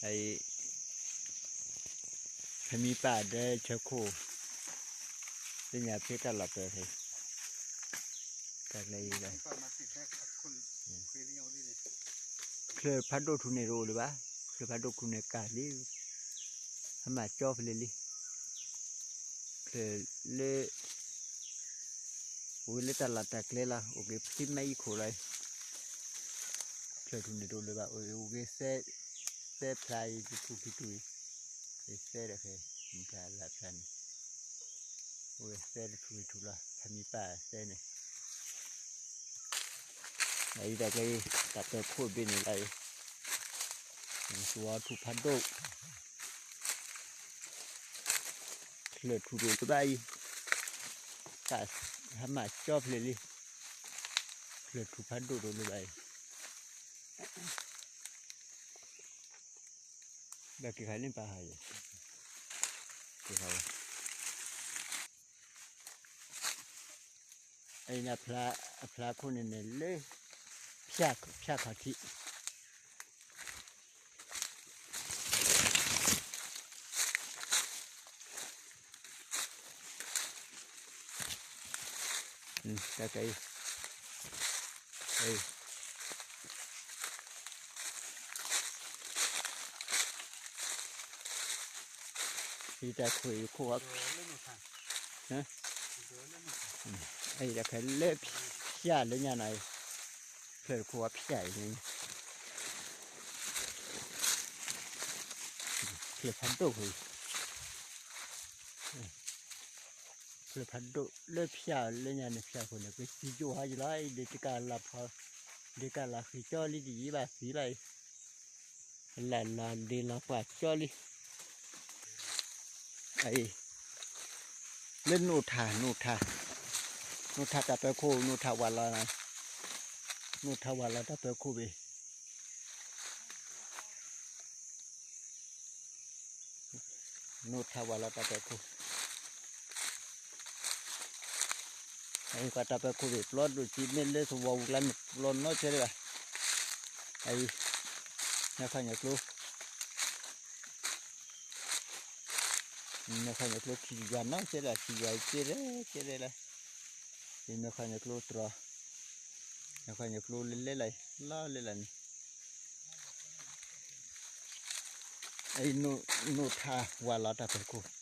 အံၤ ဖဲမံပၢ်ဒဲဆၢခိၣ် သ့ၣ်ညါဖဲတၢ်လီၤပၢၢ်ဖဲ တၢ်ကျဲအံၤလီၤ ချၢၣ်ဖးဒိၣ်ထူန့ၣ်တအိၣ်လၢၤဘၣ်, ချၢၣ်ဖးဒိၣ်ထူန့ၣ်ကၢ်လံ, ဟဲမၤကၠီဖဲလဲၣ်လံ, ချၢၣ်လၢ အိၣ်ဂ့ၤလၢတၢ်လီၢ်တၢ်ကျဲလီၤ, အိၣ်က့ၤဖဲမ့ၢ်အံၤခိၣ်လီၤ, ချၢၣ်ထူန့ၣ်တအိၣ်လၢၤဘၣ်, အိၣ်ဂ့ၤ သဲဖျါအံၤ တထူၣ်ခံထူၣ်အံၤ, သဲဒီးဖဲ မုၢ်ဖျါလါဖျါန့ၣ်, အိၣ်ဂ့ၤသဲတထူၣ်ခံထူၣ်လီၤ, ဖဲမံပၢ်သဲန့ၣ်, အံၤတၢ်ကျဲအံၤ တၢ်ပၢၤခိၣ်ဘ့ၣ်န့ၣ်လီၤအံၤ, သူအီၤထူၣ်ဖးဒိၣ် ချၢၣ်ထူၣ်တအိၣ်လၢၤဘၣ်အံၤ, တၢ်ဟဲမၤကၠီဖဲလဲၣ်လံ, ချၢၣ်ထူၣ်ဖးဒိၣ်တအိၣ်လၢၤဘၣ်အံၤ, ဒီးက့ၤခါန့ၣ်ပၢ်ဟးယဲ, က့ၤခါဝဲ, အံၤန့ၣ် အဖျါခိၣ်န့ၣ်န့ၣ်လၢ ဖၠၣ်ခီၣ်ထံး တၢ်ကဲအံၤ, အံၤတၢ်ခိၣ်အံၤခိၣ်အီၤ, အံၤတၢ်ခဲလၢဖၠၣ်လၢညါနီၤအံၤ, ဖျၢၣ်တခိၣ်အီၤဖၠၣ်အံၤန့ၣ်, ဖျၢၣ်ဖးဒိၣ်ခိၣ်အံၤ ဖျၢၣ်ဖးဒိၣ်လၢဖၠၣ်လၢညါန့ၣ် ဖၠၣ်ခိၣ်န့ၣ် ကစံယိၣ်ဟါယလီၤအံၤ ဒ်တကးလၢ်ဖီ, ဒ်ကးလၢ်ဃံကၠီလံဒ်အံၤဘၣ်သံလီၤအံၤ, လၢ်လီၤဒ့လီၤပှၢ်ကၠီလံ, အံၤ, လၢနိၣ်ထၣ် နိၣ်ထၣ်, နိၣ်ထၣ်တၢ်ပၢၤခိၣ် နိၣ်ထၣ်ဝးလီၤ, နိၣ်ထၣ်ဝးလီၤတၢ်ပၢၤခိၣ်ဘ့ၣ် နိၣ်ထၣ်ဝးလီၤတၢ်ပၢၤခိၣ်, အံၤကွၢ်တၢ်ပၢၤခိၣ်ဘ့ၣ် ပျီဒိၣ်ကံမ့ၢ်လၢသဝီပူၤကျါန့ၣ် ပျီနီတစဲးလၢၤဘၣ်, အံၤ, ညီခီညီကျိ, ညီခီညီကျိခံယွၤနီတစဲးလၢၤ ခံယွၤကဲရဲကဲရဲလၢၤ, အံၤညီခီညီကျိတြီၤ, ညီခီညီကျိလၢလဲလၢ်အံၤ လီၤလၢလၢ်န့ၣ် အံၤ နိၣ်ထၣ်ဝးလီၤတၢ်ပၢၤခိၣ်,